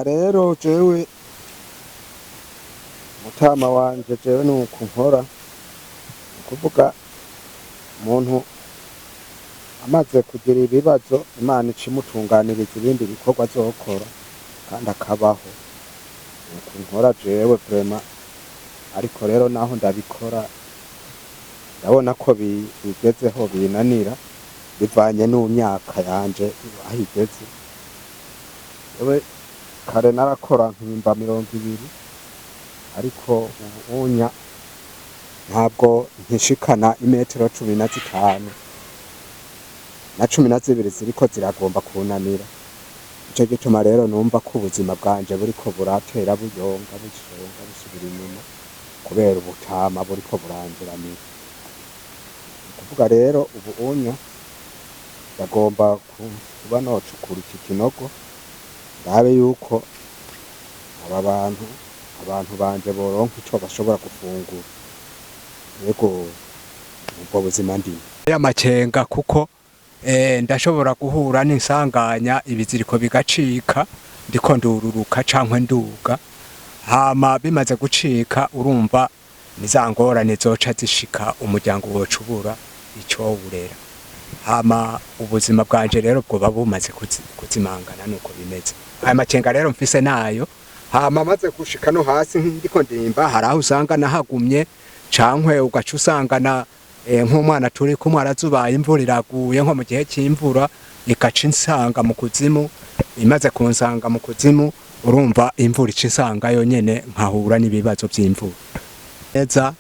Aha rero jewe mutama wanje, jewe nuku nkora, ni ukuvuga umuntu amaze kugira ibibazo, Imana ica imutunganiriza ibindi bikorwa azokora kandi akabaho. Nuku nkora jewe vraiment. Ariko rero naho ndabikora, ndabona ko bigezeho binanira bivanye n'imyaka yanje aho igeze. Jewe kare narakora nkimba 20, ariko ubunya ntabwo nkishikana imetero 15 na 12 ziriko ziragomba kunanira. Nico gituma rero numva ko ubuzima bwanje buriko buratera buyonga, busonga, busubira inyuma kubera ubutama buriko burangeramira. Ni ukuvuga rero ubu unya ndagomba kuba nocukura iki kinogo, ndabe yuko aba bantu, abantu banje, boronka ico bashobora gufungura. Yego, ubwo buzima ndimo. Y'amakenga kuko ndashobora guhura n'insanganya, ibiziriko bigacika ndiko ndururuka cankwe nduga. Hama bimaze gucika, urumva ni za ngorane zoca zishika, umuryango woca ubura ico wurera. Hama ubuzima bwanje rero bwoba bumaze kuzimangana. Nuko bimeze. Aya makenga rero mfise nayo. Hama maze gushika no hasi ndiko ndimba, hari aho usanga nahagumye, cankwe ugaca usanga na nk'umwana turi kumwe arazubaye, imvura iraguye, nko mu gihe cy'imvura igaca insanga mu kuzimu. Imaze kunsanga mu kuzimu, urumva imvura ica insanga yonyene, nkahura n'ibibazo by'imvura neza.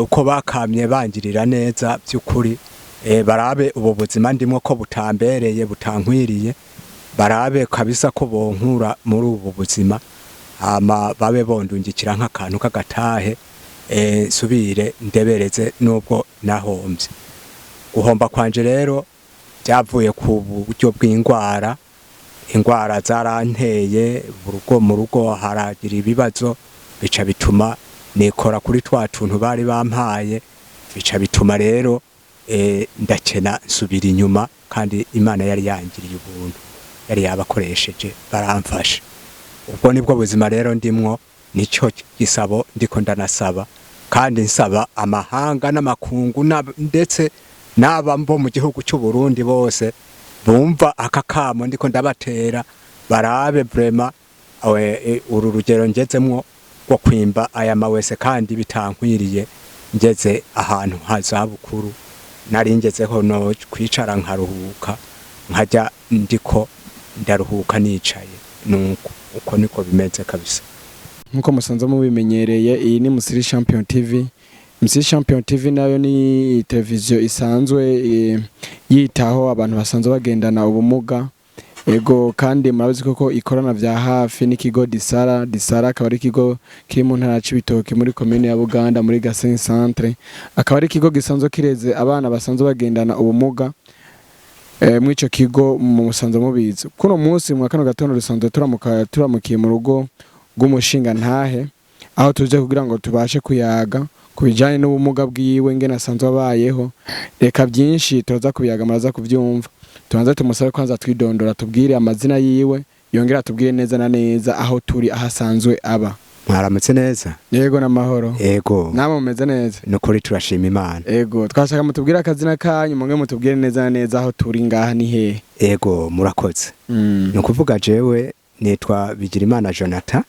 Uko bakamye bangirira neza by'ukuri, barabe ubu buzima ndimwo ko butambereye, butankwiriye. Barabe kabisa ko bonkura muri ubu buzima, hama babe bondungikira nk'akantu k'agatahe, nsubire ndebereze nubwo nahombye. Guhomba kwanje rero byavuye ku buryo bw'ingwara. Ingwara zaranteye urugo, mu rugo haragira ibibazo, bica bituma nikora kuri twa tuntu bari bampaye, bica bituma rero ndakena, nsubira inyuma. Kandi Imana yari yangiriye ubuntu, yari yabakoresheje baramfasha. Ubwo nibwo buzima rero ndimwo. Nicyo gisabo ndiko ndanasaba, kandi nsaba amahanga n'amakungu ndetse n'aba bo mu gihugu cy'u Burundi bose bumva aka kamo ndiko ndabatera, barabe vraiment uru rugero ngezemwo rwo kwimba aya mawese kandi bitankwiriye, ngeze ahantu hazabukuru nari ngezeho no kwicara nkaruhuka, nkajya ndiko ndaruhuka nicaye. Nuko uko niko bimeze kabisa. Nkuko musanzwe mubimenyereye, iyi ni Musiri Champion TV. Musiri Champion TV nayo ni televiziyo isanzwe yitaho abantu basanzwe bagendana ubumuga. Ego, kandi murabizi koko ikorana vya hafi n'ikigo Disara. Disara akaba ari ikigo kiri mu ntara ya Cibitoke, muri komine ya Buganda, muri Gasenyi Centre. Akaba ari ikigo gisanzwe kireze abana basanzwe bagendana ubumuga. Mw'ico kigo musanzwe mubizi. Kuno munsi mu kano gatondo dusanzwe turamuka, turamukiye mu rugo rw'umushinga ntahe, aho tuje kugira ngo tubashe kuyaga ku bijanye n'ubumuga bwiwe, ngene asanzwe abayeho. Reka byinshi turaza kubiyaga, muraza kuvyumva. Tubanze tumusabe kwanza twidondora, tubwire amazina yiwe, yongera tubwire neza na neza aho turi, aho asanzwe aba. Mwaramutse neza. Yego, n'amahoro. Ego. Namwe mumeze neza? Nukuri turashima Imana. Ego, twashaka mutubwire akazina kanyu, mwonge mutubwire neza na neza aho turi ngaha ni hehe. Ego, murakoze. Ni ukuvuga jewe nitwa Bigirimana Jonathan,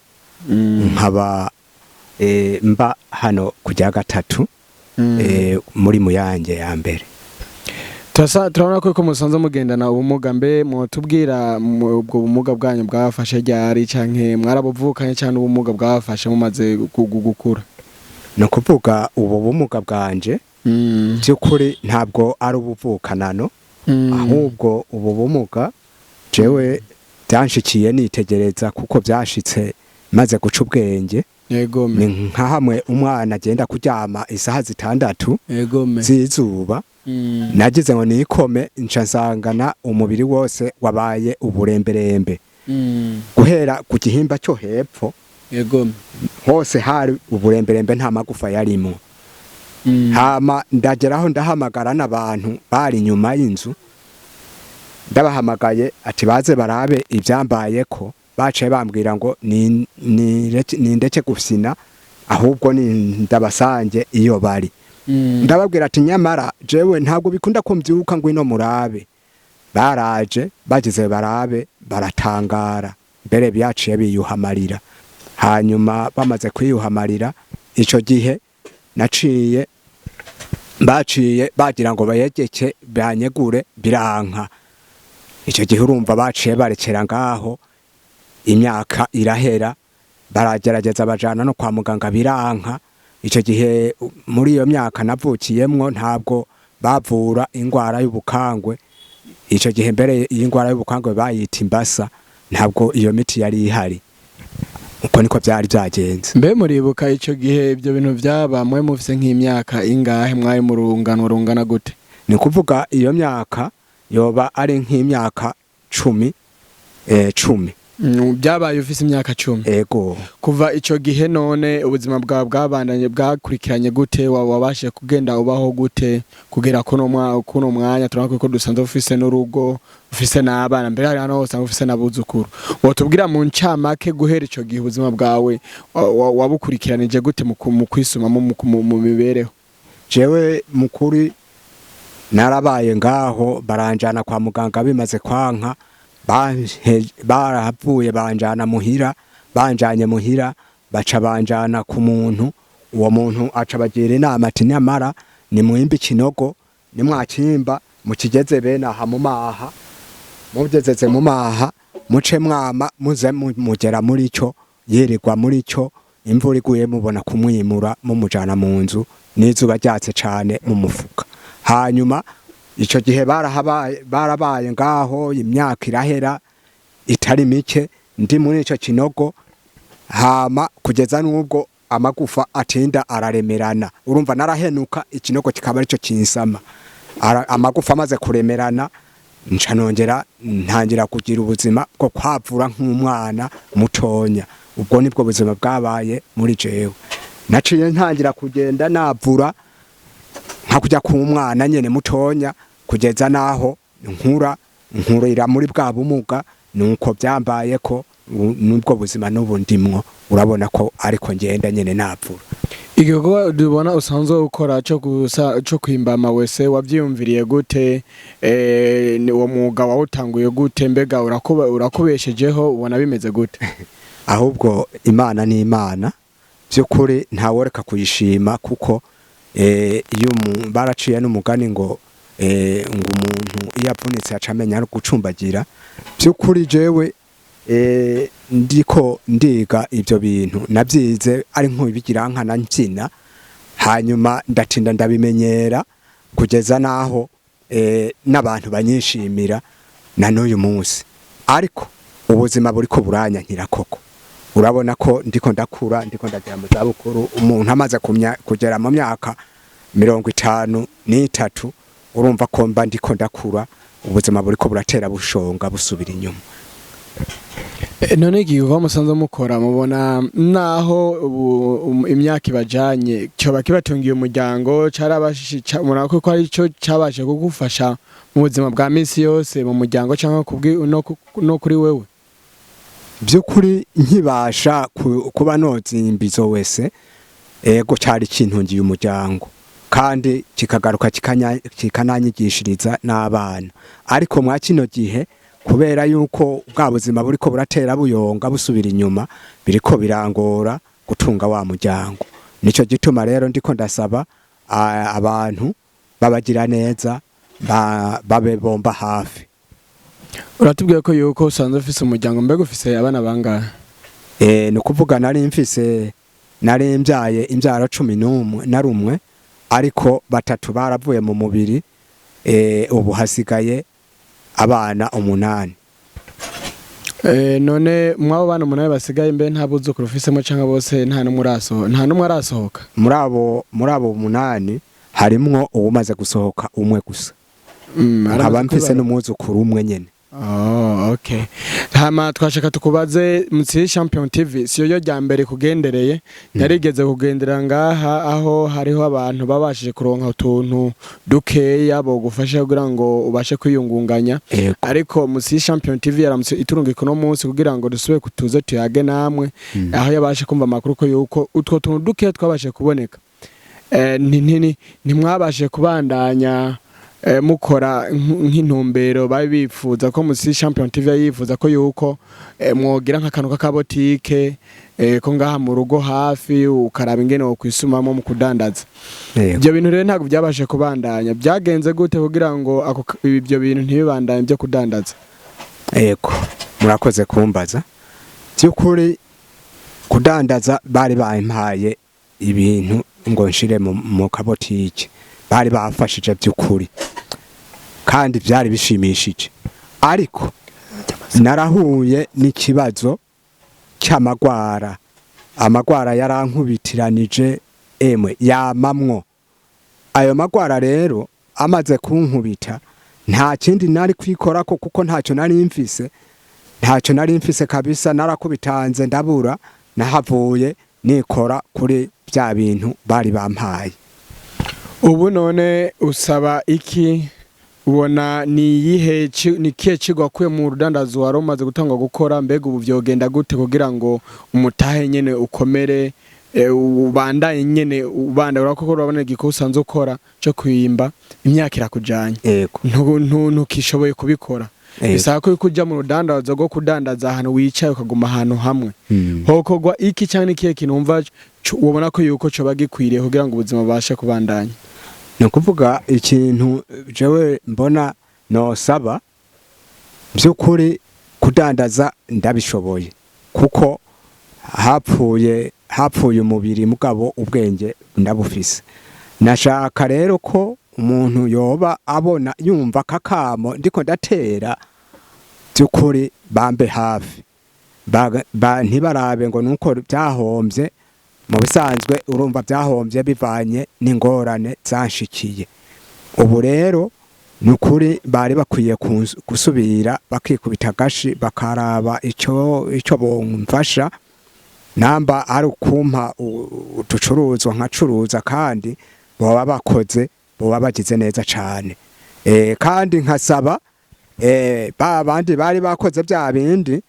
nkaba mba hano ku rya gatatu, muri Muyange ya mbere. Turasa turabona ko musanzwe mugendana ubumuga. Mbe mwotubwira ubwo bumuga bwanyu bwabafashe ryari, canke mwarabuvukanye, canke ubumuga bwabafashe mumaze gukura? Ni ukuvuga ubu bumuga bwanje by'ukuri ntabwo ari ubuvukanano, ahubwo ubu bumuga jewe byanshikiye nitegereza, kuko byashitse maze guca ubwenge. Ni nka hamwe umwana agenda kuryama isaha 6 z'izuba. Nagize ngo nikome, nca nsangana umubiri wose wabaye uburemberembe, guhera ku gihimba cyo hepfo. Hose hari uburemberembe, nta magufa yarimwo. Hama ndageraho ndahamagara n'abantu bari inyuma y'inzu, ndabahamagaye ati baze barabe ibyambayeko. Baciye bambwira ngo nindeke gufyina, ahubwo ni ndabasange iyo bari. Ndababwira ati: "Nyamara jewe ntabwo bikunda ko mbyuka, ngwino murabe." Baraje, bagize barabe baratangara, mbere byaciye biyuhamarira. Hanyuma bamaze kwiyuhamarira, ico gihe naciye baciye bagira ngo bayegeke banyegure, biranka. Icyo gihe urumva baciye barekera ngaho, imyaka irahera, baragerageza bajana no kwa muganga, biranka. Icyo gihe muri iyo myaka navukiyemwo ntabwo bavura indwara y'ubukangwe. Icyo gihe mbere iyi ndwara y'ubukangwe bayita imbasa, ntabwo iyo miti yari ihari. Uko niko byari byagenze. Mbe muribuka ico gihe ibyo bintu vyaba mwe mufise nk'imyaka ingahe? Mwari mu rungano rungana gute? Ni kuvuga iyo myaka yoba ari nk'imyaka 10, 10. Byabaye ufise imyaka 10? Ego. Kuva ico gihe none ubuzima bwawe bwabandanye, bwakurikiranye gute? Wabashije kugenda ubaho gute kugera kuno mwanya turabona ko dusanzwe ufise n'urugo, ufise n'abana, mbere hari hano usanga ufise n'abuzukuru? Wotubwira mu ncamake guhera ico gihe ubuzima bwawe wabukurikiranije gute mu kwisuma mu mibereho? Jewe mukuri narabaye ngaho, baranjana kwa muganga, bimaze kwanka barahavuye banjana muhira. Banjanye muhira, baca banjana ku muntu. Uwo muntu aca bagira inama ati: "Nyamara nimwimbe ikinogo, nimwakimba mukigeze bene aha mu maha, mugezeze mu maha muce mwama muze mugera muri cyo, yirirwa muri cyo, imvura iguye mubona kumwimura mumujana mu nzu, n'izuba ryatse cane mu mufuka." Hanyuma ico gihe barahabaye, barabaye ngaho, imyaka irahera itari mike ndi muri ico kinogo, hama kugeza n'ubwo amagufa atinda araremerana. Urumva narahenuka, ikinogo kikaba arico kinsama. Amagufa amaze kuremerana, nca nongera ntangira kugira ubuzima bwo kwavura nk'umwana mutonya. Ubwo nibwo buzima bwabaye muri jewe. Naciye ntangira kugenda navura nka kujya ku mwana nyene mutonya, kugeza naho nkura, nkurira muri bwa bumuga. Nuko byambaye ko nubwo buzima n'ubu ndimwo, urabona ko ariko ngenda nyene navura. Igikorwa tubona usanzwe ukora cyo gusa cyo kwimba amawese, wavyiyumviriye gute? Ni uwo mwuga wawutanguye gute? Mbega urakubeshejeho? Ubona bimeze gute? Ahubwo Imana ni Imana by'ukuri, ntaworeka kuyishima, kuko iyo baraciye n'umugani ngo umuntu iyo avunitse aca amenya no gucumbagira. By'ukuri jewe ndiko ndiga ibyo bintu, nabyize ari nk'ubigira nkana mbyina, hanyuma ndatinda ndabimenyera kugeza naho n'abantu banyishimira na n'uyu munsi. Ariko ubuzima buriko buranyankira koko, urabona ko ndiko ndakura, ndiko ndagera mu zabukuru. Umuntu amaze kugera mu myaka 53, urumva ko mba ndiko ndakura, ubuzima buriko buratera bushonga busubira inyuma. None igikorwa musanzwe mukora, mubona naho ubu imyaka ibajanye cyoba kibatungiye umuryango? Carabashije, mubona ko ari cyo cabashe kugufasha mu buzima bwa misi yose mu muryango cyangwa kubwi no kuri wewe? By'ukuri nkibasha kuba nozimba izo wese, ego, cyari kintungiye umuryango kandi kikagaruka kikananyigishiriza n'abana. Ariko mwa kino gihe, kubera yuko bwa buzima buriko buratera buyonga busubira inyuma, biriko birangora gutunga wa muryango. Nico gituma rero ndiko ndasaba abantu babagira neza babe bomba hafi. Uratubwiye ko yuko usanzwe ufise umuryango. Mbega ufise abana bangahe? Ni ukuvuga nari mfise, nari mbyaye imbyaro 11 na rumwe, ariko batatu baravuye mu mubiri. Ubu hasigaye abana 8. None mwabo bana 8 basigaye, mbe nta buzukuru ufisemo cyangwa bose nta n'umwe arasohoka? Muri abo 8 harimwo uwumaze gusohoka umwe gusa. Nkaba Aramaze mfise kwibaruka. n'umwuzukuru umwe nyene. Oh, okay. Hama twashaka tukubaze, Musiri Champion TV siyo yo rya mbere kugendereye, yarigeze kugendera ngaha aho hariho abantu babashije kuronka utuntu dukeya bogufasha kugira ngo ubashe kwiyungunganya. Ego. Ariko Musiri Champion TV yaramutse iturungika uno munsi kugira ngo dusubire kutuze tuyage namwe, aho yabashe kumva amakuru ko yuko utwo tuntu dukeya twabashe kuboneka, ntimwabashe kubandanya mukora nk'intumbero bari bifuza ko Musiri Champion TV yifuza ko yuko mwogira nk'akantu k'akabotike ko ngaha mu rugo hafi, ukaraba ingene wokwisumamo mu kudandaza. Ego. Ibyo bintu rero ntabwo byabashe kubandanya. Byagenze gute kugira ngo ibyo bintu ntibibandanye byo kudandaza? Ego, murakoze kumbaza. By'ukuri kudandaza bari bampaye ibintu ngo nshire mu kabotike, bari bafashije by'ukuri kandi byari bishimishije, ariko narahuye n'ikibazo cy'amagwara. Amagwara yarankubitiranije, emwe, yamamwo. Ayo magwara rero amaze kunkubita, nta kindi nari kwikorako kuko ntacyo nari mfise, ntacyo nari mfise kabisa. Narakubitanze ndabura, nahavuye nikora kuri bya bintu bari bampaye. Ubu none usaba iki? Ubona ni iyihe ni ikihe kigo wakuye mu rudandazo wari umaze gutangwa gukora? Mbega ubu vyogenda gute kugira ngo umutahe nyene ukomere, ubandanye nyene ubanda urako, urabona igikorwa usanzwe ukora cyo kwimba imyaka irakujanye, Ego. ntukishoboye kubikora. Ego. Bisaba ko yuko uja mu rudandazo rwo kudandaza ahantu wicaye, ukaguma ahantu hamwe. Hokorwa iki cyangwa ikihe kintu wumva ubona ko yuko coba gikwiriye kugira ngo ubuzima bubashe kubandanya? Ni ukuvuga ikintu jewe mbona nosaba, by'ukuri kudandaza ndabishoboye, kuko hapfuye umubiri, mugabo ubwenge ndabufise. Nashaka rero ko umuntu yoba abona yumva kakamo ndiko ndatera, by'ukuri bambe hafi. Ntibarabe ngo nuko byahombye. Mu bisanzwe urumva byahombye bivanye n'ingorane zanshikiye. Ubu rero ni ukuri bari bakwiye gusubira bakikubita agashi, bakaraba icyo bomfasha, namba ari ukumpa uducuruzwa nkacuruza, kandi boba bakoze, boba bagize neza cane. Kandi nkasaba ba bandi bari bakoze bya bindi,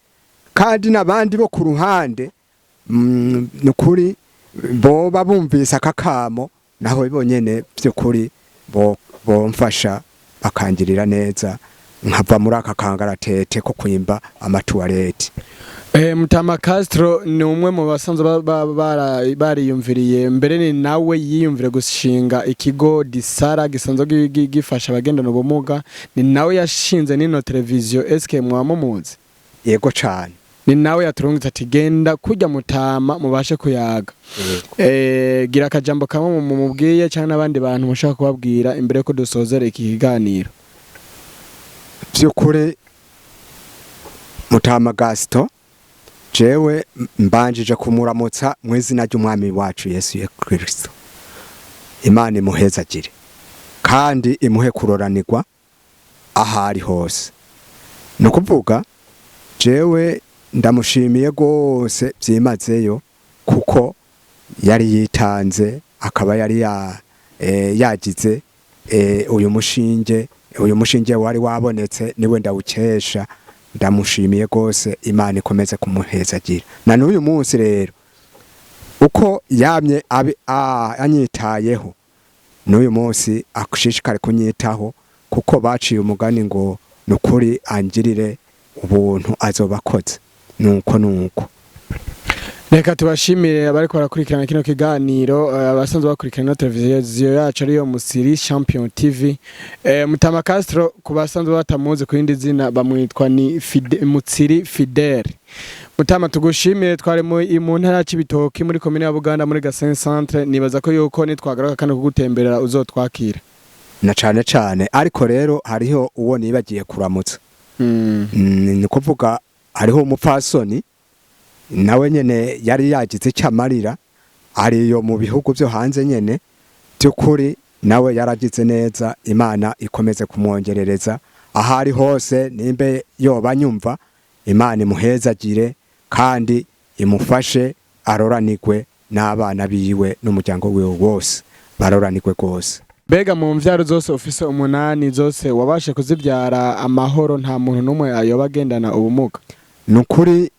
kandi n'abandi bo ku ruhande, ni ukuri boba bumvise akakamo naho bonyene, by'ukuri bomfasha bakangirira neza, nkava muri aka kangaratete ko kwimba amatuwareti. Mutama Castro ni umwe mu basanzwe bariyumviriye, mbere ni nawe yiyumvire gushinga ikigo Disara gisanzwe gifasha abagendana ubumuga, ni nawe yashinze nino televiziyo. Eske mwaba muzi? Yego cane. Ni nawe yaturungitse ati: "Genda kurya mutama mubashe kuyaga." Gira akajambo kamwe mumubwiye cyangwa n'abandi bantu mushaka kubabwira imbere yuko dusozera iki kiganiro. By'ukuri Mutama Gaston, jewe mbanjije kumuramutsa mu izina ry'umwami wacu Yesu Kristo. Imana imuhezagire kandi imuhe kuroranirwa aho ari hose. Ni ukuvuga jewe ndamushimiye rwose byimazeyo, kuko yari yitanze, akaba yari yagize uyu mushinge. Uyu mushinge wari wabonetse niwe ndawukesha. Ndamushimiye rwose, Imana ikomeze kumuhezagira. Na n'uyu munsi rero uko yamye anyitayeho, n'uyu munsi ashishikare kunyitaho, kuko baciye umugani ngo nukuri angirire ubuntu azoba akoze. Nuko. Reka tubashimire abariko barakurikirana kino kiganiro, abasanzwe bakurikirana televiziyo yacu ariyo Musiri Champion TV. Mutama Castro, ku basanzwe batamuzi ku yindi zina bamwitwa ni Mutsiri Fidel. Mutama, tugushimire. Twari mu ntara ya Cibitoki, muri komine ya Buganda, muri Gasenyi Centre. Nibaza ko yuko nitwagaruka kandi kugutemberera uzotwakira. Na cane cane. Ariko rero hariho uwo nibagiye kuramutsa. Ni kuvuga hariho umupfasoni nawe nyene yari yagize icyo amarira, ariyo mu bihugu byo hanze nyene. By'ukuri nawe yaragize neza, Imana ikomeze kumwongerereza. Aho ari hose, nimbe yoba nyumva, Imana imuhezagire kandi imufashe, aroranirwe n'abana biwe n'umuryango wiwe wose, baroranirwe rwose. Mbega mu mvyaro zose ufise 8 zose wabashe kuzivyara amahoro, nta muntu n'umwe ayoba agendana ubumuga? Ni ukuri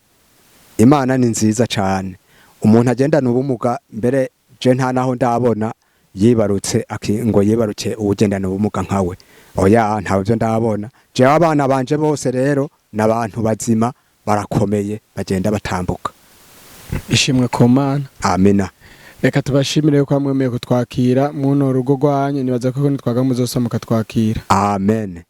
Imana ni nziza cyane. Umuntu agendana ubumuga, mbere je nta naho ndabona yibarutse ngo yibaruke uwugendana ubumuga nkawe. Oya, ntawe byo ndabona. Jewe abana banje bose rero n'abantu bazima, barakomeye, bagenda batambuka. Ishimwe ku Mana. Amina. Reka tubashimire yuko mwemeye kutwakira muno rugo rwanyu. Nibaza ko nitwaga muzosa mukatwakira. Amen.